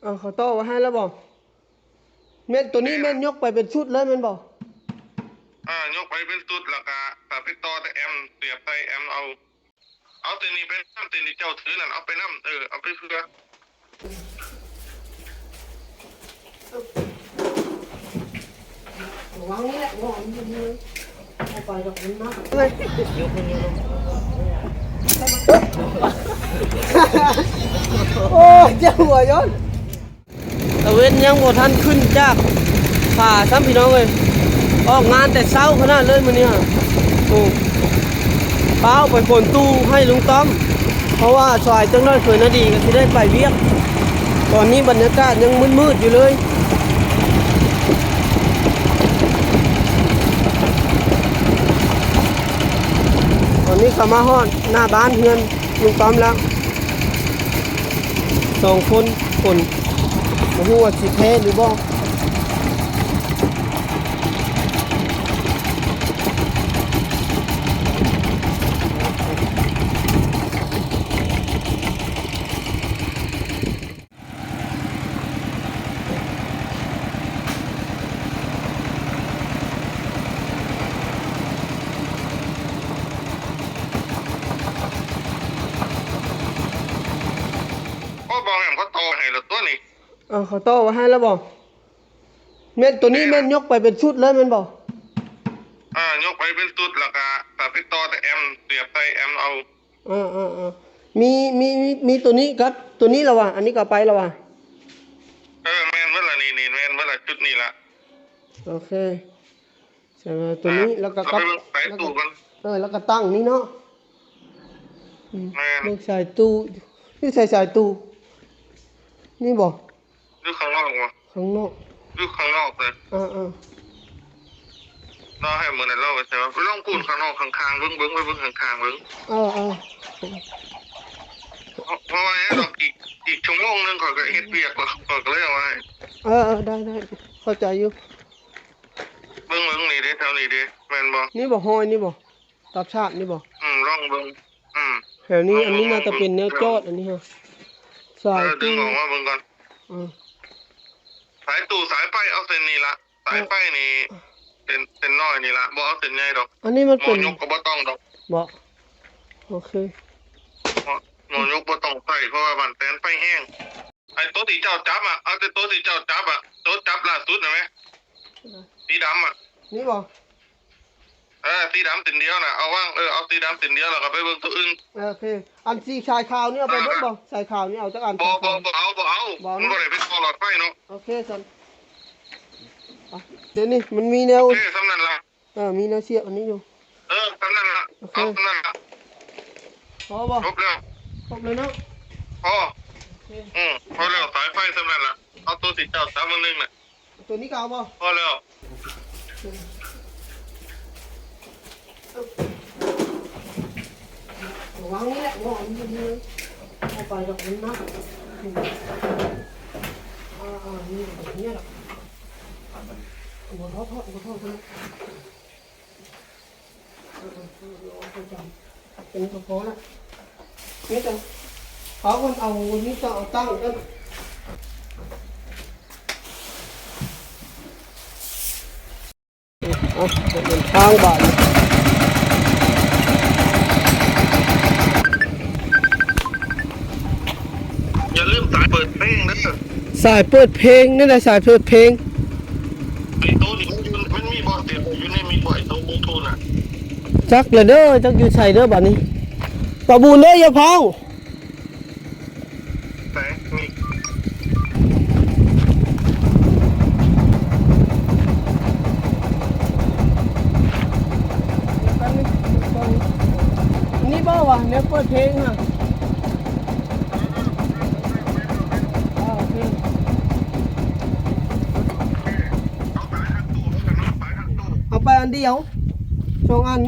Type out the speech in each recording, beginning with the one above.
ເອີ ເຂົາຕໍ່ໄວ້ໃຫ້ແລ້ວບໍ່? ແມ່ນ ໂຕນີ້ແມ່ນຍົກໄປເປັນຊຸດເລີຍແມ່ນບໍ່? ເອີ ຍົກໄປເປັນຊຸດ ແລ້ວກະ ກະໄປຕໍ່ແຕ່ແອມ ສຽບໃສ່ແອມເອົາ. ເອົາເສັ້ນນີ້ໄປນຳ ເສັ້ນທີ່ເຈົ້າຖືນັ້ນເອົາໄປນຳ ເອີ ເອົາໄປເຜື່ອ. ວາງນີ້ແຫຼະ ບໍ່ ມັນບໍ່ໄປດອກ ມັນໜັກ. ໂອ້ຍ ເຈັບຫົວຍ້ອນ ຕາເວັນຍັງບໍ່ທັນຂຶ້ນຈາກຜາຊ້ຳພີ່ນ້ອງເອີຍ. ອອກງານແຕ່ເຊົ້າຂະໜາດເລີຍມື້ນີ້. ໂອ້ ຟ້າວໄປກົນຕູ້ໃຫ້ລຸງຕ້ອມ ເພາະວ່າສາຍຈັກໜ້ອຍເຂີນນາດີກໍຊິໄດ້ໄປວຽກ. ຕອນນີ້ບັນຍາກາດຍັງມືດໆຢູ່ເລີຍ. ຕອນນີ້ກໍມາຮອດໜ້າບ້ານເຮືອນລຸງຕ້ອມແລ້ວ. ສອງຄົນ ຄົນ ບໍ່ຮູ້ວ່າຊິແພ້ຫຼືບໍ່. ໂອ້ ບໍ່ແມ່ນ ເຂົາຕໍ່ໃຫ້ແລ້ວຕົວນີ້. ເອີ ເຂົາຕໍ່ໄວ້ໃຫ້ແລ້ວບໍ່? ແມ່ນ ໂຕນີ້ແມ່ນຍົກໄປເປັນຊຸດເລີຍແມ່ນບໍ່? ເອີ ຍົກໄປເປັນຊຸດ ແລ້ວກະ ກະໄປຕໍ່ແຕ່ແອມ ສຽບໃສ່ແອມເອົາ. ເອີໆໆ ມີ ມີ ມີ ມີໂຕນີ້ກັບໂຕນີ້ລະຫວາ? ອັນນີ້ກໍໄປລະຫວາ? ເອີ ແມ່ນເບິດລະ ນີ້ ນີ້ ແມ່ນເບິດລະ ຈຸດນີ້ລະ. ໂອເຄ ສາຍໂຕນີ້ ອ່າ ແລ້ວກໍກັບ ເອົາໄປເບິ່ງສາຍຕູ້ກ່ອນ. ເອີ ແລ້ວກໍຕັ້ງນີ້ເນາະ. ອືມ ແມ່ນ ເບິ່ງສາຍຕູ້ ຢູ່ໃສສາຍຕູ້? ນີ້ບໍ່? ຢູ່ຂ້າງນອກບໍ່? ຂ້າງນອກ ຢູ່ຂ້າງນອກເລີຍ. ເອີໆ ລາວໃຫ້ມື້ນັ້ນລາວໄປໃສວະ? ໄປລອງປູນຂ້າງນອກຂ້າງໆເບິ່ງ ເບິ່ງ ໄປເບິ່ງຂ້າງໆເບິ່ງ. ເອີໆ ເພາະ ເພາະວ່າດອກ ອີກ ອີກຊົ່ວໂມງໜຶ່ງຂ້ອຍກໍເຮັດວຽກແລ້ວ ຂ້ອຍກໍເລີຍເອົາໄວ້. ເອີໆ ໄດ້ໆ ເຂົ້າໃຈຢູ່. ເບິ່ງ ເບິ່ງນີ້ເດ້ ແຖວນີ້ເດ້ ແມ່ນບໍ່? ນີ້ບໍ່? ຮອຍນີ້ບໍ່? ຕາມຊາດນີ້ບໍ່? ອືມ ລອງເບິ່ງ. ອືມ ແຖວນີ້ ລອງເບິ່ງ ອັນນີ້ໜ້າຈະເປັນແນວຈອດ ລອງເບິ່ງ ອັນນີ້ຮະ. ສາຍ ເອີ ດຶງອອກມາເບິ່ງກ່ອນ. ເອີ ສາຍຕູ້ສາຍໄຟ ເອົາເສັ້ນນີ້ລະ. ສາຍໄຟນີ້ ເອີ ເສັ້ນ ເສັ້ນນ້ອຍນີ້ລະ ບໍ່ເອົາເສັ້ນໃຫຍ່ດອກ. ອັນນີ້ມັນເປັນ ໝໍຍົກກໍບໍ່ຕ້ອງດອກ. ບໍ່? ໂອເຄ ໝໍ ໝໍຍົກບໍ່ຕ້ອງໃສ່ ເພາະວ່າບ້ານແຕນໄຟແຮງ. ໄອ້ໂຕທີ່ເຈົ້າຈັບອະ ເອົາແຕ່ໂຕທີ່ເຈົ້າຈັບອະ ໂຕຈັບລ່າສຸດນະແມະ ເອີ ສີດຳອະ. ນີ້ບໍ່? ເອີ ສີດຳເສັ້ນດຽວນະ ເອົາວາງ ເອີ ເອົາສີດຳເສັ້ນດຽວ ແລ້ວກໍໄປເບິ່ງໂຕອື່ນ. ເອີ ໂອເຄ ອັນສີສາຍຂາວນີ້ເອົາໄປເບິດບໍ່? ເອີ ສາຍຂາວນີ້ເອົາຈັກອັນ? ບໍ່ ສາຍຂາວ ບໍ່ ບໍ່ເອົາ ບໍ່ເອົາ. ບໍ່ເນາະ? ມັນບໍ່ໄດ້ໄປຕໍ່ຫຼອດໄຟເນາະ. ໂອເຄຊັ້ນ ດຽວນີ້ມັນມີແນວ ໂອເຄ ສ່ຳນັ້ນລະ. ເອີ ມີແນວສຽບອັນນີ້ຢູ່. ເອີ ສ່ຳນັ້ນລະ. ໂອເຄ ເອົາສ່ຳນັ້ນລະ. ພໍບໍ່? ຄົບແລ້ວ ຄົບແລ້ວເນາະ. ພໍ. ໂອເຄ ອືມ ພໍແລ້ວ ສາຍໄຟສ່ຳນັ້ນລະ. ເອົາໂຕທີ່ເຈົ້າຈັບມື້ໜຶ່ງນະ. ໂຕນີ້ກໍເອົາບໍ່? ພໍແລ້ວ. ວາງນີ້ແຫຼະ ບໍ່ ມັນບໍ່ໄປດອກ ມັນໜັກ. ອ່າໆ ນີ້ ນີ້ດອກ ບໍ່ທໍ້ ບໍ່ທໍ້ ບໍ່ທໍ້. ເປັນກໍພໍລະ. ມີແຕ່ເອົາ ເອົາ ມີແຕ່ເອົາຕັ້ງເດີ. ເອົາ ເດີນທາງບາດນີ້. ຢ່າລືມສາຍເປີດເພງເດີ. ສາຍເປີດເພງ ແນວໃດສາຍເປີດເພງ? ໄອ້ໂຕນີ້ມັນຢູ່ ມັນມີບໍ່ ເສຍບຢູ່ໃນມິກບໍ່ ໄອ້ໂຕບລູທູດນະ? ຈັກລະເດີ ຈັກຢູ່ໃສເດີບາດນີ້. ປາບູນເດີ ຢ່າພ້າວ. ໃສ ມີ ນີ້ບໍ່ວະ ແນວເປີດເພງຫັ້ນ. ອ່າ ໂອເຄ ເອົາໄປອັນດຽວ ສອງອັນ.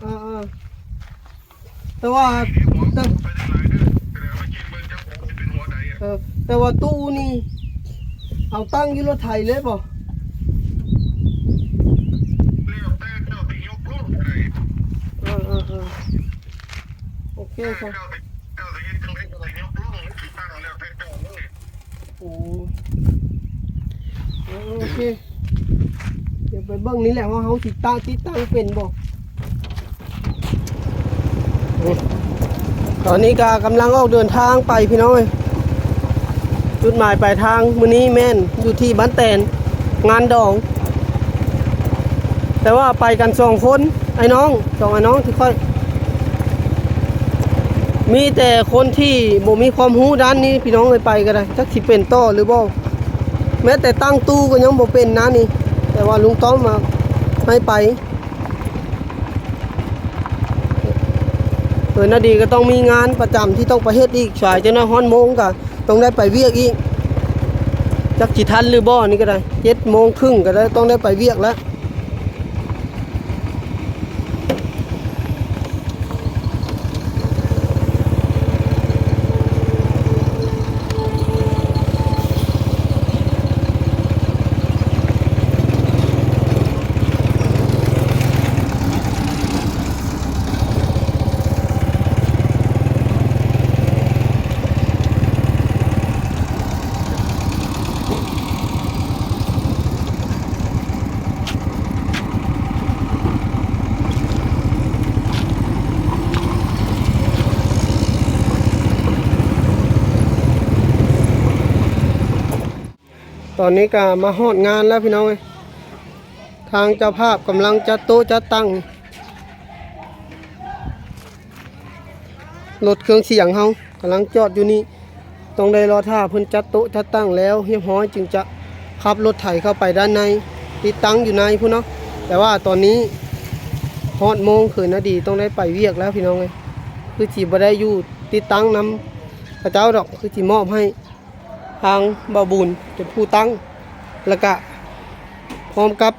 ເອີໆ ແຕ່ວ່າ ແຕ່ ເອີ ແຕ່ວ່າຕູ້ນີ້ ເອົາຕັ້ງຢູ່ລົດໄຖເລີຍບໍ່? ແລ້ວແຕ່ເຈົ້າຊິຍົກລົງກໍໄດ້. ເອີໆໆ ໂອເຄ ເຈົ້າຊິ ເຈົ້າຊິເຮັດ ໂອ້ ເອີ ໂອເຄ ດຽວໄປເບິ່ງນີ້ແຫຼະວ່າເຮົາຊິຕັ້ງ ຕິດຕັ້ງເປັນບໍ່. ຕອນນີ້ກໍກຳລັງອອກເດີນທາງໄປພີ່ນ້ອງເອີຍ. ຈຸດໝາຍປາຍທາງມື້ນີ້ແມ່ນຢູ່ທີ່ບ້ານແຕນ ງານດອງ ແຕ່ວ່າໄປກັນສອງຄົນ ອ້າຍນ້ອງ ສອງອ້າຍນ້ອງທີ່ຂ້ອຍ ມີແຕ່ຄົນທີ່ບໍ່ມີຄວາມຮູ້ດ້ານນີ້ພີ່ນ້ອງເອີຍ. ໄປກໍໄດ້ ຈັກຊິເປັນຕໍ່ຫຼືບໍ່ ແມ້ແຕ່ຕັ້ງຕູ້ກໍຍັງບໍ່ເປັນນະນີ້ ແຕ່ວ່າລຸງຕ້ອມວ່າໃຫ້ໄປ. ເອີ ນາດີກໍຕ້ອງມີງານປະຈຳທີ່ຕ້ອງໄປເຮັດອີກ ສາຍຈັກໜ້ອຍຮອດໂມງກໍຕ້ອງໄດ້ໄປວຽກອີກ ຈັກຊິທັນຫຼືບໍ່. ນີ້ກໍໄດ້ ເຈັດໂມງຄຶ່ງກໍໄດ້ ຕ້ອງໄດ້ໄປວຽກແລ້ວ. ຕອນນີ້ກໍມາຮອດງານແລ້ວພີ່ນ້ອງເອີຍ ທາງເຈົ້າພາບກຳລັງຈັດໂຕະຈັດຕັ່ງ ລົດເຄື່ອງສຽງເຮົາກຳລັງຈອດຢູ່ນີ້ ຕ້ອງໄດ້ລໍຖ້າເພິ່ນຈັດໂຕະຈັດຕັ່ງແລ້ວຮຽບຮ້ອຍ ຈຶ່ງຈະຂັບລົດໄຖເຂົ້າໄປດ້ານໃນ ຕິດຕັ້ງຢູ່ໃນພຸ້ນເນາະ. ແຕ່ວ່າຕອນນີ້ຮອດໂມງ ເຂີຍນາດີຕ້ອງໄດ້ໄປວຽກແລ້ວພີ່ນ້ອງເອີຍ ຄືຊິບໍ່ໄດ້ຢູ່ຕິດຕັ້ງນຳເຂົາເຈົ້າດອກ ຄືຊິມອບໃຫ້ ທາງບ່າວບຸນເປັນຜູ້ຕັ້ງ ແລ້ວກະພ້ອມກັບ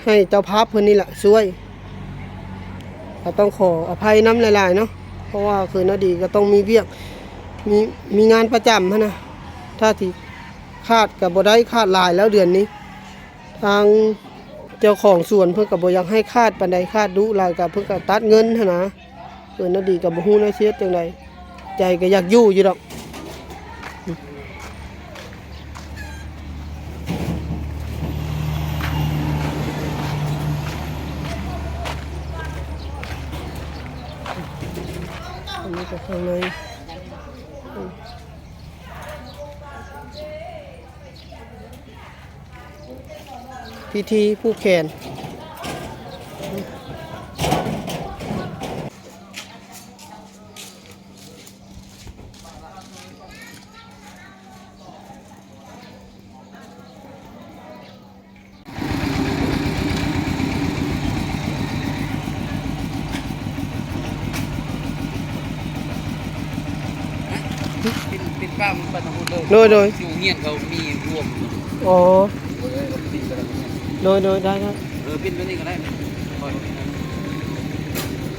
ໃຫ້ເຈົ້າພາບເພິ່ນນີ້ລະຊ່ວຍ ກໍຕ້ອງຂໍອະໄພນຳຫຼາຍໆເນາະ ເພາະວ່າຄືນາດີກໍຕ້ອງມີວຽກ ມີ ມີງານປະຈຳຫັ້ນນະ ຖ້າຊິຂາດກໍບໍ່ໄດ້ຂາດຫຼາຍແລ້ວເດືອນນີ້ ທາງເຈົ້າຂອງສວນເພິ່ນກໍບໍ່ຢາກໃຫ້ຂາດປານໃດ ຂາດດຸຫຼາຍກໍເພິ່ນກໍຕັດເງິນຫັ້ນນະ. ເອີ ນາດີກໍບໍ່ຮູ້ນະຊິເຮັດຈັ່ງໃດ ໃຈກໍຢາກຢູ່ຢູ່ດອກ. ອັນນີ້ກໍຂ້າງໃນ ພິທີຜູກແຂນ. ເປັນ ເປັນປ້າມັນໄປທາງພຸ້ນເລີຍ ໂດຍ ໂດຍ ຢູ່ໂຮງຮຽນເຂົາມີຮ່ວມ ອໍ ໂດຍ ໂດຍ ໄດ້ ໄດ້ ເອີ ປິ່ນໂຕນີ້ກໍໄດ້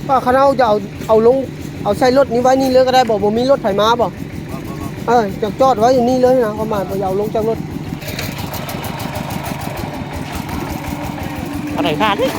ປ່າ ຄັນເຮົາຈະເອົາ ເອົາລົງ ເອົາໃສ່ລົດນີ້ໄວ້ນີ້ເລີຍກໍໄດ້ບໍ່? ບໍ່ມີລົດໃຜມາບໍ່? ເອີ ຈະຈອດໄວ້ຢູ່ນີ້ເລີຍນະ ຄວາມໝາຍບໍ່ຢາກເອົາລົງຈາກລົດ ອັນໃດຂາດນີ້.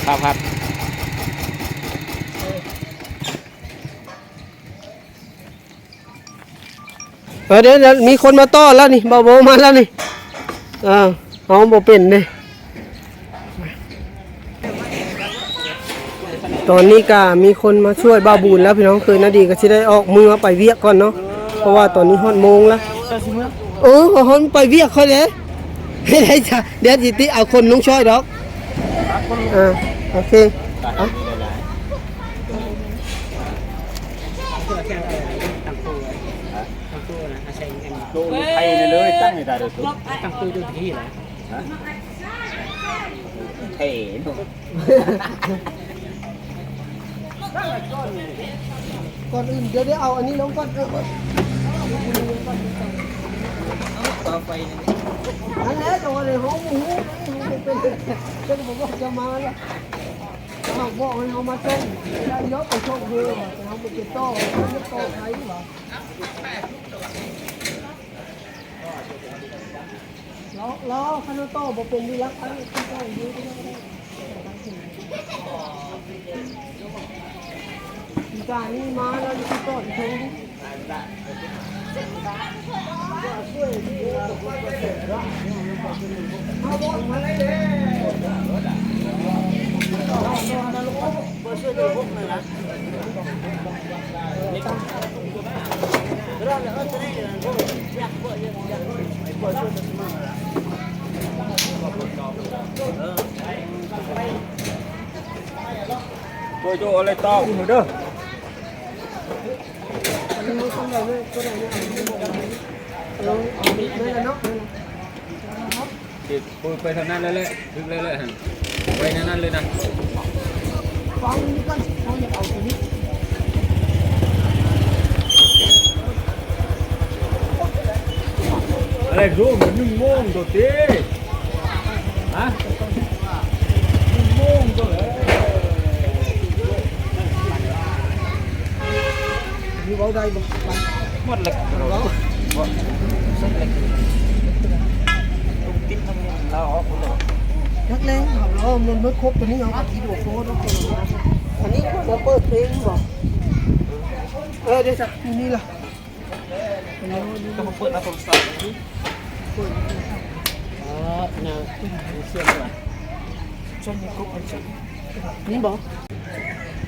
ครับ ครับ ເອີ ດຽວ ດຽວ ມີຄົນມາຕ້ອນແລ້ວນີ້ ບ່າວໂບມາແລ້ວນີ້ ເອີ ເຮົາບໍ່ເປັນເດ້. ຕອນນີ້ກະມີຄົນມາຊ່ວຍບ່າວບຸນແລ້ວພີ່ນ້ອງ ເຄີຍນາດີກະຊິໄດ້ອອກເມືອໄປວຽກກ່ອນເນາະ ເພາະວ່າຕອນນີ້ຮອດໂມງແລ້ວ. ເອີ ເຮົາໄປວຽກຂ້ອຍເດ້ ເຮັດໃຫ້ຊະ ດຽວຊິຕິເອົາຄົນລົງຊ່ອຍດອກ. ເອີ ໂອເຄ ເອົາ ໂຕໄທນີ້ເລີຍ ຕັ້ງໃຫ້ໄດ້ເດີ ຕັ້ງໂຕຢູ່ທີ່ລະ. ເທ່ເນາະ. ກ່ອນອື່ນ ດຽວ ດຽວເອົາອັນນີ້ລົງກ່ອນ ເອີ ເອົາໄປນັ້ນແຫຼະ ແຕ່ວ່າໃນຫ້ອງບໍ່ຮູ້ ເພິ່ນບໍ່ບອກຈະມາລະ ເຮົາບອກໃຫ້ເຮົາມາສົ່ງ ໄດ້ເນາະ ໄປສົ່ງເດີ ແຕ່ເຮົາບໍ່ຕິດຕໍ່ ເຮົາບໍ່ຕໍ່ໃຜວ່າ. ລາວ ລາວຄັນໂຕບໍ່ເປັນຢູ່ລັກອັນ ທີ່ເຈົ້າຢູ່ທີ່ນັ້ນກໍໄດ້ ທີ່ການນີ້ມາແລ້ວ ທີ່ເຈົ້າເທິງ ມາບອກມາໄດ້ເດ້. ໂອ້ຍ ໂຕເອົາເລີຍ ຕອກເດີ. ເອີ ເອົາເລີຍເນາະ. ເດັກເປີດໄປທາງນັ້ນແລ້ວແຫຼະ ຖືກແລ້ວແຫຼະຫັ້ນ ໄປແນວນັ້ນເລີຍນະ. ຟັງນີ້ກ່ອນ ເຮົາຢາກເອົາຕົວນີ້ ອະໄລ ໂອ້ ມັນໜຶ່ງໂມງໂຕຕິ ຮະ ໜຶ່ງໂມງໂຕແລ້ວ. ນີ້ເວົ້າໄດ້ບໍ່? ໝົດແລ້ວ ເວົ້າ ບໍ່ ເສັດແລ້ວ ຕິດທາງນີ້ລາວອອກໝົດແລ້ວ. ຈັກແລ້ວ ເຮົາມັນໝົດຄົບຕົວນີ້ ເຮົາກໍຊິໂດດໂຕດອກ. ອັນນີ້ເຂົາເປີດເພງບໍ່? ເອີ ເດຊະ ຢູ່ນີ້ລະ ກໍເປີດໜ້າໂທລະສັບ. ເອີ ນາ ເຊື່ອມລະ ເຊິ່ງມີກົບອັນເຊິ່ງ ນີ້ບໍ່?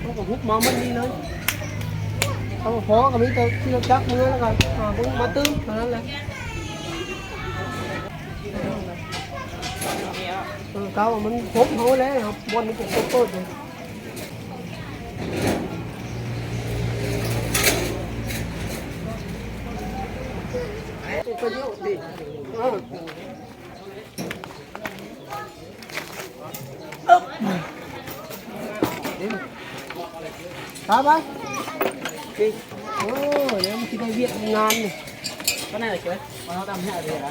ເຮົາກໍຮຸບມາໝົດນີ້ເລີຍ. ເຮົາພໍກໍມີແຕ່ຂີ່ລົດຈັກເມືອ ແລ້ວກໍຫາເບິ່ງມາຕື່ມເທົ່ານັ້ນແຫຼະ. ເອີ ເກົ່າມັນຄົບເຮົາແລ້ວ ບ່ອນມັນເປັນຄົບເປີດຢູ່. ປະໂຫຍດດີ ເອີ. ຕາມໄປ ໂອ້ ແລ້ວມັນຊິໄດ້ວຽກໄດ້ງານນີ້ ປານນັ້ນແຫຼະເກີດ ເຮົາຕາມຫາເດີລະ.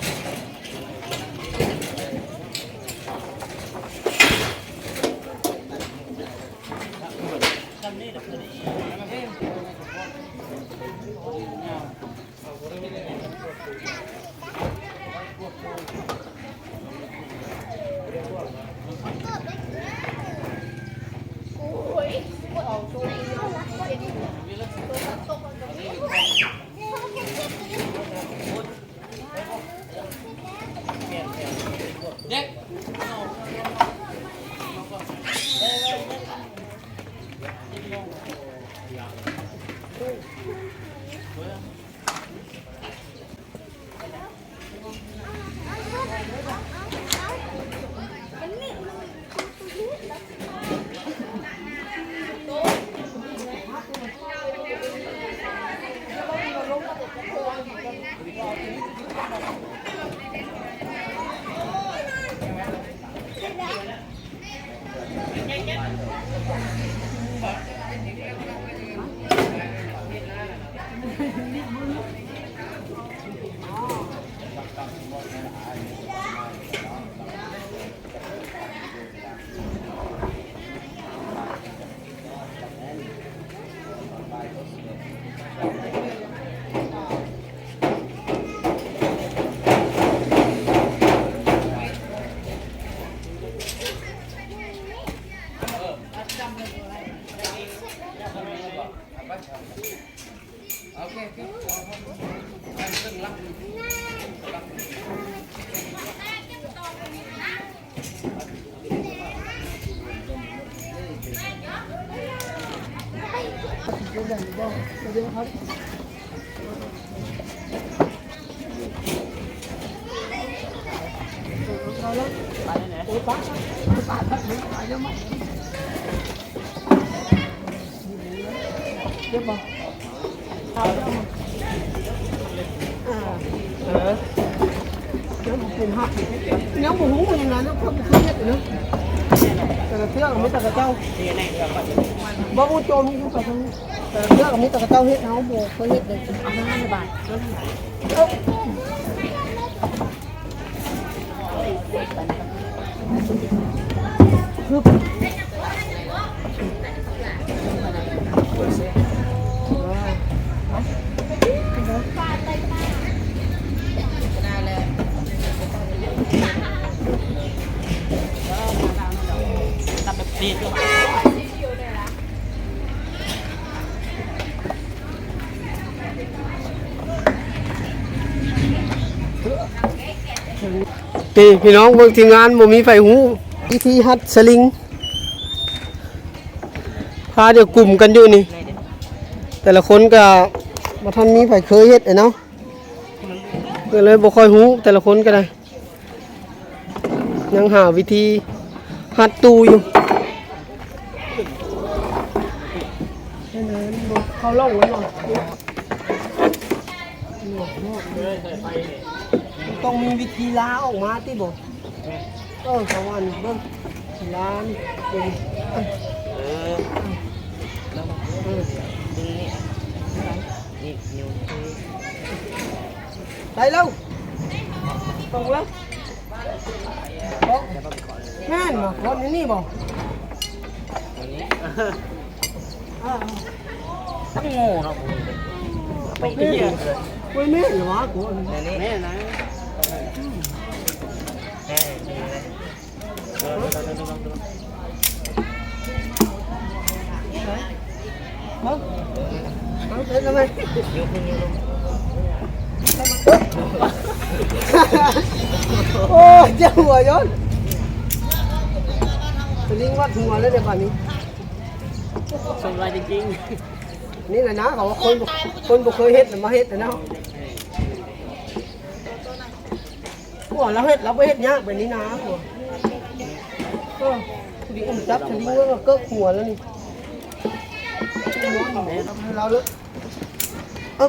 ເຫັນຮັບ ຍັງບໍ່ຮູ້ເຫືອນກັນ ເພາະບໍ່ເຄີຍເຮັດເລີຍ. ແຕ່ລະເທື່ອກໍມີແຕ່ເຂົາເຈົ້າ ບໍ່ຮູ້ໂຈມຢູ່ໄປທາງ ແຕ່ລະເທື່ອກໍມີແຕ່ເຂົາເຈົ້າເຮັດ ເຮົາບໍ່ເຄີຍເຮັດເລີຍ. ນີ້ພີ່ນ້ອງເບິ່ງທີມງານ ບໍ່ມີໃຜຮູ້ວິທີຮັດສະລິງ ພາດຽວກຸ່ມກັນຢູ່ນີ້ ແຕ່ລະຄົນກໍບໍ່ທັນມີໃຜເຄີຍເຮັດເນາະ ກໍເລີຍບໍ່ຄ່ອຍຮູ້ແຕ່ລະຄົນກໍໄດ້. ຍັງຫາວິທີຮັດຕູ້ຢູ່ ເຂົ້າລ່ອງມັນເນາະ ຕ້ອງມີວິທີລາອອກມາຕິບໍ່? ເອີ ເຂົາວ່ານີ້ເບິ່ງ ລານີ້ ເອີ ເອີ ເອີ ດຶງນີ້ ນີ້ ນິ້ວ ໄດ້ແລ້ວ ຕົງແລ້ວ ບໍ່ ແມ່ນບໍ່ ກົດໃນນີ້ບໍ່? ອັນນີ້ ອ່າ ມັນໂງ່ເນາະ ໄປເຮັດ ບໍ່ແມ່ນຫວາ ກົດ ອັນນີ້ ແມ່ນນະ ແມ່ນ ໂອ້ຍ ເຈັບຫົວຍ້ອນ ສະລິງວັດຫົວແລ້ວເດ ບາດນີ້ ສົມຫຼາຍຈິງໆ ນີ້ແຫຼະນະ ເຂົາວ່າຄົນ ຄົນບໍ່ເຄີຍເຮັດ ມາເຮັດນະເນາະ. ຫົວລາວເຮັດ ລາວບໍ່ເຮັດຍາກແບບນີ້ນາ ຫົວ ເອີ ຜູ້ດີອຸ້ມຈັບສະລິງແລ້ວກໍເກີກຫົວແລ້ວນີ້ ໃຫ້ລາວເລີຍ ເອີ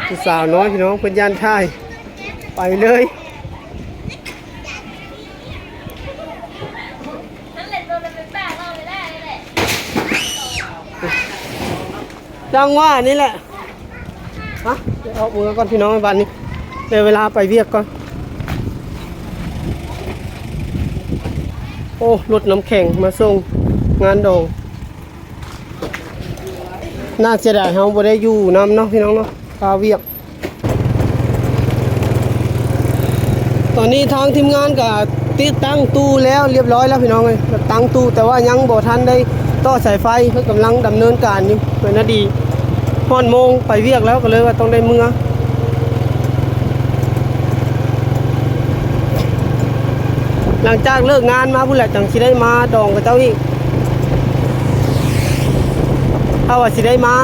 ຜູ້ສາວນ້ອຍພີ່ນ້ອງ ເພິ່ນຢ້ານຖ່າຍ ໄປເລີຍ. ຈັ່ງຫວະນີ້ແຫຼະ ຮະ ໄປອອກເມືອກ່ອນພີ່ນ້ອງ ບາດນີ້ ໄດ້ເວລາໄປວຽກກ່ອນ. ໂອ້ ລົດນ້ຳແຂງມາສົ່ງງານດອງ. ໜ້າເສຍດາຍເຮົາບໍ່ໄດ້ຢູ່ນຳເນາະ ພີ່ນ້ອງເນາະ ຄາວຽກ. ຕອນນີ້ທາງທີມງານກໍຕິດຕັ້ງຕູ້ແລ້ວ ລຽບຮ້ອຍແລ້ວພີ່ນ້ອງເອີຍ ກໍຕັ້ງຕູ້ ແຕ່ວ່າຍັງບໍ່ທັນໄດ້ຕໍ່ສາຍໄຟ ເພິ່ນກຳລັງດຳເນີນການຢູ່. ເພິ່ນນະດີ ຮອດໂມງໄປວຽກແລ້ວ ກໍເລີຍວ່າຕ້ອງໄດ້ເມືອ. ຫຼັງຈາກເລີກງານມາພຸ້ນແຫຼະ ຈັ່ງຊິໄດ້ມາດອງກັບເຈົ້າອີກ ຖ້າວ່າຊິໄດ້ມາ.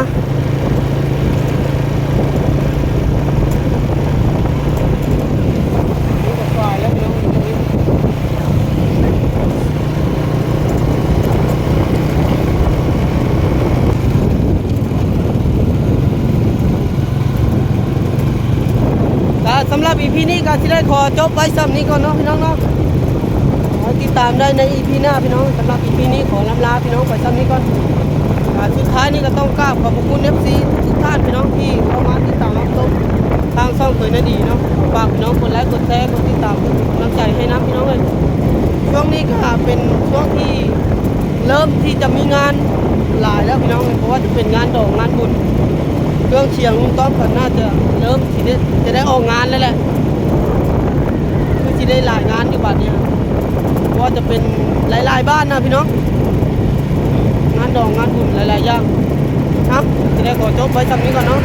ກໍສຳລັບອີພີນີ້ກໍຊິໄດ້ຂໍຈົບໄວ້ຊ່ຳນີ້ກ່ອນເນາະ ພີ່ນ້ອງເນາະ. ໃຫ້ຕິດຕາມໄດ້ໃນອີພີໜ້າພີ່ນ້ອງ. ສຳລັບອີພີນີ້ຂໍລ່ຳລາພີ່ນ້ອງໄປຊ່ຳນີ້ກ່ອນ. ອ່າ ສຸດທ້າຍນີ້ກໍຕ້ອງກາບຂອບພະຄຸນເອັຟຊີທຸກໆທ່ານພີ່ນ້ອງທີ່ເຂົ້າມາຕິດຕາມຮັບຊົມທາງຊ່ອງເຄີຍນາດີເນາະ. ຝາກພີ່ນ້ອງກົດໄລ ກົດແຊ ກົດຕິດຕາມ ເປັນກຳລັງໃຈໃຫ້ນຳພີ່ນ້ອງເອີຍ. ຊ່ວງນີ້ກໍເປັນຊ່ວງທີ່ເລີ່ມທີ່ຈະມີງານຫຼາຍແລ້ວພີ່ນ້ອງເອີຍ. ບໍ່ວ່າຈະເປັນງານດອງງານບຸນ ເຄື່ອງສຽງລຸງຕ້ອມກໍໜ້າຈະເລີ່ມ ຊິໄດ້ ຈະໄດ້ອອກງານແລ້ວແຫຼະ ຄືຊິໄດ້ຫຼາຍງານຢູ່ບາດນີ້ ບໍ່ວ່າຈະເປັນຫຼາຍໆບ້ານນະພີ່ນ້ອງ ງານດອງງານບຸນຫຼາຍໆຢ່າງ. ເອົາ ຈະໄດ້ຂໍຈົບໄວ້ຊ່ຳນີ້ກ່ອນເນາະ.